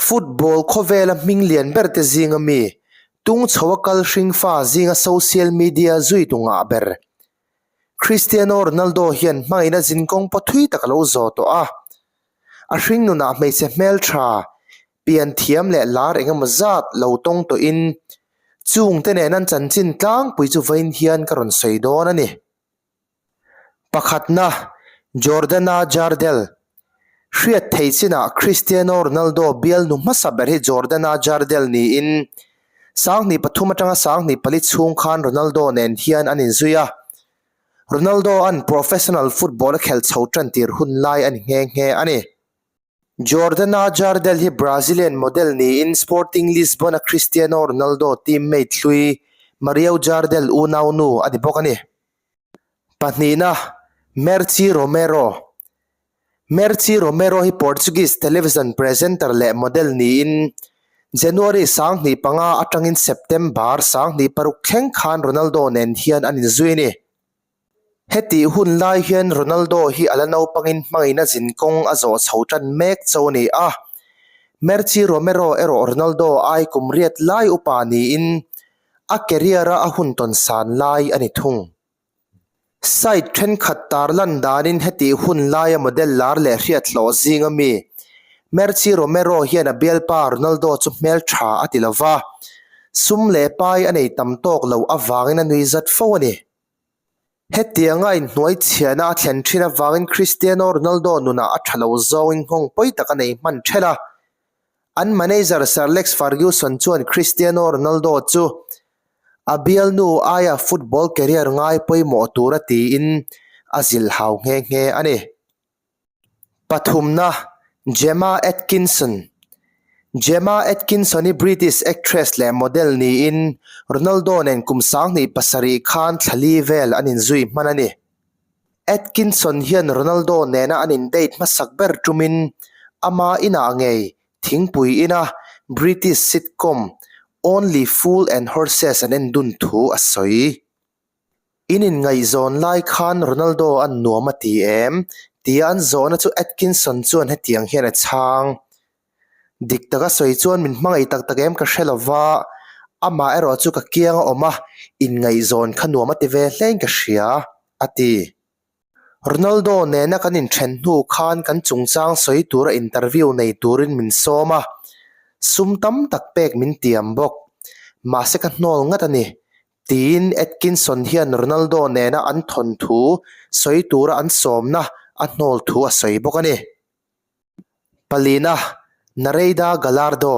Football khawvela hming lian berte zinga mi, tung chho a kal hringfa zinga social media zuitu ngah ber. Cristiano Ronaldo hian hmangaihna zinkawng pawh thui tak a lo zawh tawh a. A hringnunah hmeichhe hmeltha, pian thiam leh lar engemaw zat lo tawng tawhin chungte nen an chanchin tlangpui chu vawiin hian ka rawn sawi dawn a ni. Pakhatna, Jordana Jardel. Hriat theih chinah Cristiano Ronaldo bialnu hmasa ber hi Jordana Jardel niin 2003 atanga 2004 chhung khan Ronaldo nen hian an inzui a. Ronaldo-a'n professional football a khelh chho tan tir hun lai a ni nghe nghe a ni. Jordana Jardel hi Brazilian model niin Sporting Lisbon-a Cristiano Ronaldo teammate hlui Mario Jardel unaunu a ni bawk a ni. Pahnihna, Mercy Romero Mercy Romero hi Portuguese television presenter leh model niin January 2005 atangin September 2006 thleng khan Ronaldo nen hian an inzui a ni. Hetih hun lai hian Ronaldo hi a la naupangin hmangaihna zinkawng a zawh chho tan mek cho a ni a. Mercy Romero erawh Ronaldo ai kum riat lai upa niin a career-a a hun tawn san lai a ni thung. Site thenkhat tarlan danin hetih hun laia model lar leh hriat hlawh zinga mi Mercy Romero hian a bialpa Ronaldo chu hmel tha a ti lova, sum leh pai a nei tam tawk lo avangin a nui zat fo a ni. Hetianga inhnuai chhiahna a thlen thin avangin Cristiano Ronaldo nunah a tha lo zawngin nghawng pawi tak a nei hman thelh a. An manager Sir Alex Ferguson chuan Cristiano Ronaldo chu a bialnu aia football career ngai pawimawh tura tiin a zilhhau nghe nghe a ni. Pathumna, Gemma Atkinson Gemma Atkinson hi British actress leh model niin Ronaldo nen kum 2007 khan thla li vel an inzui hman a ni. Atkinson hian Ronaldo nena an in-date hmasak ber tumin ama inah ngei thingpui ina British sitcom Only Fool and Horses an en dun thu a sawi. In inngaihzawn lai khan Ronaldo an nuam a ti em? tia an zawhna chu Atkinson chuan hetiang hian a chhang. Dik taka sawi chuan min hmangaih tak tak em ka hre lo va, amah erawh chu ka kiang a awm a, inngaihzawn kha nuam a ti ve hlein ka hria, a ti. Ronaldo nena kan inthen hnu khan kan chungchang sawi tura interview nei turin min sawm a, sum tam tak pek min tiam bawk. Mahse ka hnawl ngat a ni, Tiin Atkinson hian Ronaldo nena an thawnthu sawi tura an sawmna a hnawl thu a sawi bawk a ni. Palina, Nereida Gallardo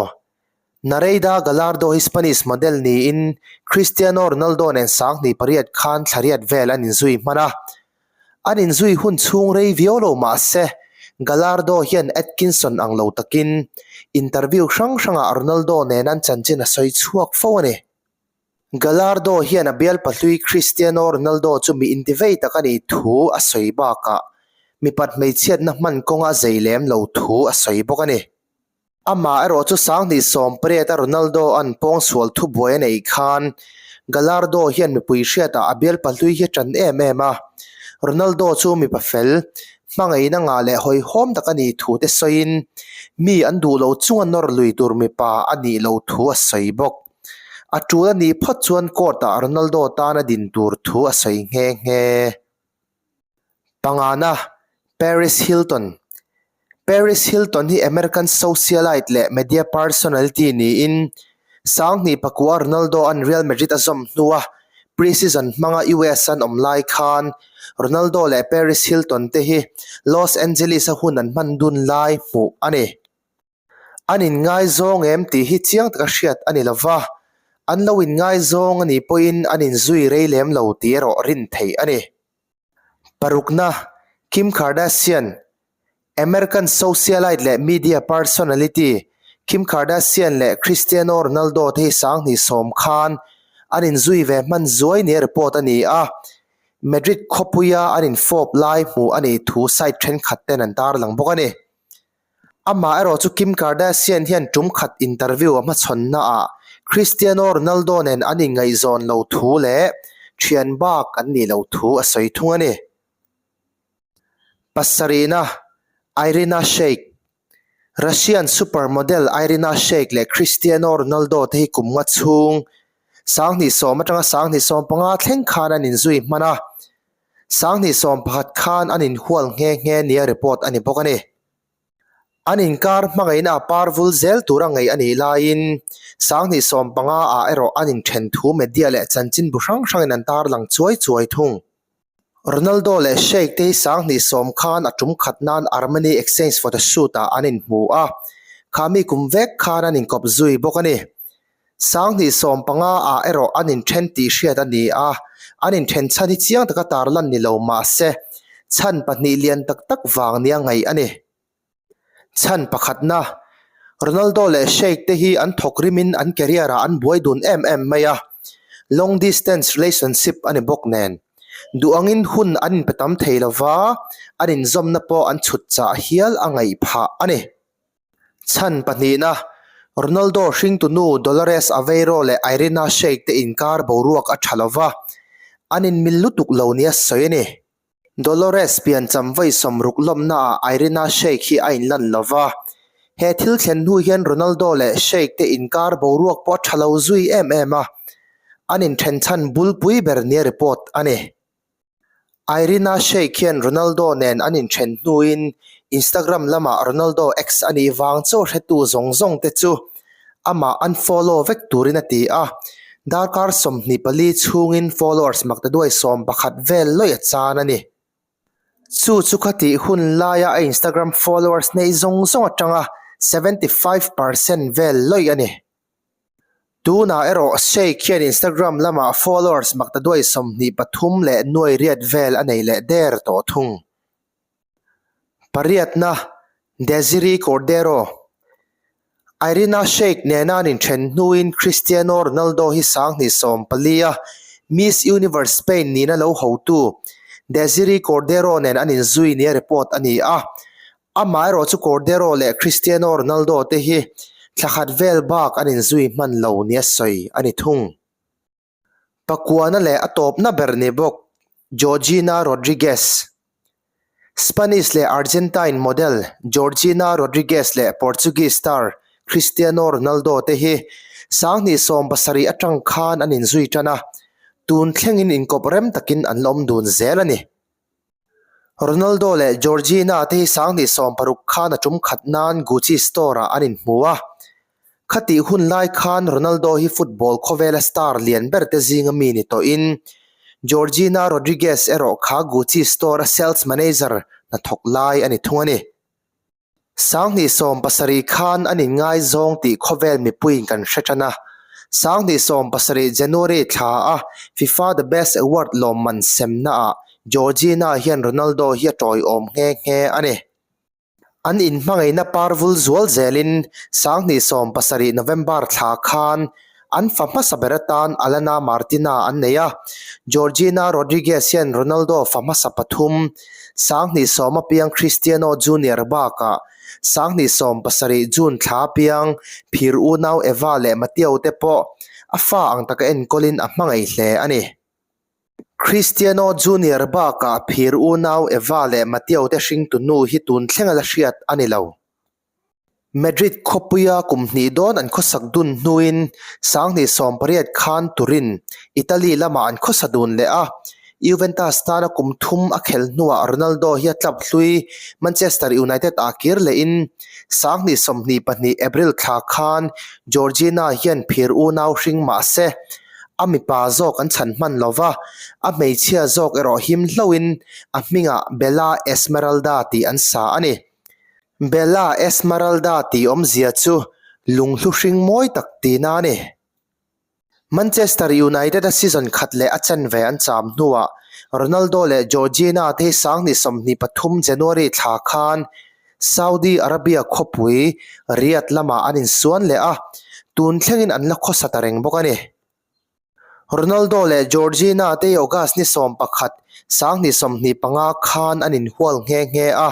Nereida Gallardo hi Spanish model niin Cristiano Ronaldo nen 2008 khan thla riat vel an inzui hman a. An inzui hun chhung rei viau lo mah se, Gallardo hian Atkinson ang lo takin interview hrang hrangah Ronaldo nena an chanchin a sawi chhuak fo a ni. Gallardo hian a bialpa hlui Cristiano Ronaldo chu mi intivei tak a nih thu a sawi bakah mipat hmeichhiatna hman kawnga a zei lem lo thu a sawi bawk a ni. Amah erawh chu 2018 a Ronaldo-a'n pawngsual thubuai a neih khan Gallardo hian mipui hriatah a bialpa hlui hi a ṭan em em a, Ronaldo chu mipa fel, hmangaihna ngah leh hawihhawm tak a nih thu te sawiin mi an duh lo chunga nawr lui tur mipa a nih loh thu a sawi bawk. A tul a nih phawt chuan court-ah Ronaldo tan a din tur thu a sawi nghe nghe. Pangana, Paris Hilton Paris Hilton hi American socialite leh media personality niin 2009 Ronaldo-a'n Real Madrid a zawm hnua pre-season hmanga US an awm lai khan Ronaldo leh Paris Hilton te hi Los Angeles-a hun an hman dun lai hmuh a ni. An inngaizawng em tih hi chiang taka hriat a ni lo va, an lo inngaizawng a nih pawhin an inzui rei lem lo tih erawh rin theih a ni. Parukna, Kim Kardashian, American socialite leh media personality Kim Kardashian leh Cristiano Ronaldo te hi 2010 khan an inzui ve hman zuai nia report a ni a, Madrid khawpuia an infawp lai hmuh a nih thu site thenkhat ten an tarlang bawk a ni. Amah erawh chu Kim Kardashian hian tum khat interview a hmachhawnna ah Cristiano Ronaldo nen an inngaihzawn lo thu leh thian bak an nih loh thu a sawi thung a ni. Pasarihna, Irina Shayk. Russian supermodel Irina Shayk leh Cristiano Ronaldo te hi kum nga chhung 2010 atanga 2015 thleng khan an inzui hman a, 2011 khan an inhual nghe nghe nia report a ni bawk a ni. An inkar hmangaihna a par vul zel tura ngaih a nih laiin 2015 ah erawh an inthen thu media leh chanchinbu hrang hrangin an tarlang chuai chuai thung. Ronaldo leh Shayk te hi 2010 khan a tum khat nan Armani Exchange photoshoot ah an inhmu a, khami kum vek khan an inkawp zui bawk a ni. 2015 ah erawh an inthen tih hriat a ni a, an inthen chhan hi chiang taka tarlan ni lo mahse chhan pahnih lian tak tak vang nia ngaih a ni. Chhan pakhatna, Ronaldo leh Shayk te hi an thawk rimin an career ah an buai dun em em mai a, long distance relationship a ni bawk nen. Duh angin hun an inpe tam thei lova, an inzawmna pawh an chhut chah hial a ngaih phah a ni. Chhan pahnihna, Ronaldo hringtunu Dolores Aveiro leh Irina Shayk te inkar boruak a tha lova, an inmil lutuk lo nia sawi a ni. Dolores piancham vawi sawmruk lawmnaah Irina Shayk hi a inlan lo va. He thil thlen hnu hian Ronaldo leh Shayk te inkar boruak pawh a tha lo zui em em a, an inthen chhan bulpui ber nia report a ni. Irina Shayk hian Ronaldo nen an inthen hnuin Instagram lamah Ronaldo ex a nih vang chaw hretu zawng zawng te chu Amah unfollow vek turin a ti a, darkar 24 chhungin followers maktaduai 11 vel lawih a chan a ni. Chu chu khatih hun laia a Instagram followers neih zawng zawng atanga 75% vel lawih a ni. Tunah erawh Shayk hian Instagram lamah followers maktaduai 23 leh nuai riat vel a nei leh der tawh thung. Pariatna, Desiree Cordero. Irina Shayk nena an inthen hnuin Cristiano Ronaldo hi 2014 a Miss Universe Spain nihna lo hotu Desiree Cordero nen an inzui nia report a ni a. Amaherawh chu Cordero leh Cristiano Ronaldo te hi thla khat vel bak an inzui hman lo nia sawi a ni thung. Pakuana leh a tawpna ber ni bawk Georgina Rodriguez. Spanish leh Argentine model Georgina Rodriguez leh Portuguese star Cristiano Ronaldo te hi 2017 atang khan an inzui tan a, tun thlengin inkawp rem takin an la awm dun zel a ni. Ronaldo leh Georgina te hi 2016 khan a tum khat nan Gucci store-ah an inhmu a. Khatih hun lai khan Ronaldo hi football khawvela star lian ber te zinga mi ni tawhin Georgina Rodriguez erawh kha Gucci store-a sales manager hnathawk lai a ni thung a ni. 2017 khan an inngaizawng tih khawvel mipuiin kan hre tan a. 2017 January thla a FIFA The Best Award lawmman semnaah Georgina hian Ronaldo hi a tawiawm nghe nghe a ni. An inhmangaihna par vul zual zelin 2017 November thla khan an fa hmasa ber atan Alana Martina an nei a, Georgina Rodriguez hian Ronaldo fa hmasa pathum, 2010 apiang Cristiano Junior bakah 2017 June thla apiang phir unau Eva leh Mateo te pawh a fa ang taka enkawlin a hmangaih hle a ni. Cristiano Junior bakah phir unau Eva leh Mateo te hringtu nu hi tun thlenga la hriat a ni lo. Madrid khawpuia kum hnih dawn an khawsak dun hnuin 2018 khan Turin, Italy lamah an khawsa dun leh a. Juventus tana kum thum a khelh hnuah Ronaldo hi a club hlui Manchester United ah kir lehin 2022 April thla khan Georgina hian phir unau hring mah se A mipa zawk an chhan hman lo va, a hmeichhia zawk erawh him hlauhin a hmingah Bella Esmeralda tih an sa a ni. Bella Esmeralda tih awmzia chu lunghlu hring mawi tak tihna a ni. Manchester United-a season khat leh a chanve an cham hnuah Ronaldo leh Georgina te hi 2023 January thla khan Saudi Arabia khawpui Riyadh lamah an insuan leh a, tun thlengin an la khawsa ta reng bawk a ni. Ronaldo leh Georgina te hi August ni 11, 2025 khan an inhual nghe nghe a.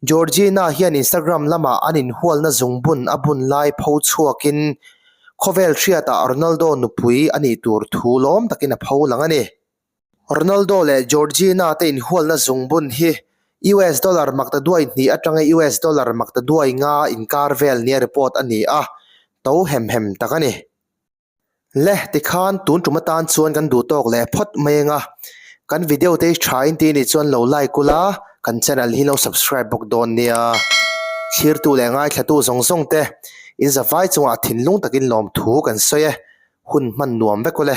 Georgina hian Instagram lamah an inhualna zungbun a bun lai pho chhuakin khawvel hriatah Ronaldo nupui a nih tur thu lawm takin a pho lang a ni. Ronaldo leh Georgina te inhualna zungbun hi. US dollar maktaduai hnih atanga US dollar maktaduai nga inkar vel nia report a ni a, to hem hem tak a ni. Le, tikhan tun tum atan chuan kan duh tawk leh phawt mai anga, kan video te hi tha in tih anih chuan lo like ula, kan channel hi lo subscribe bawk dawn nia. Thlirtu leh ngaithlatu zawng zawng te, in zavai chungah thinlung takin lawmthu kan sawi e, hun hman nuam vek ule.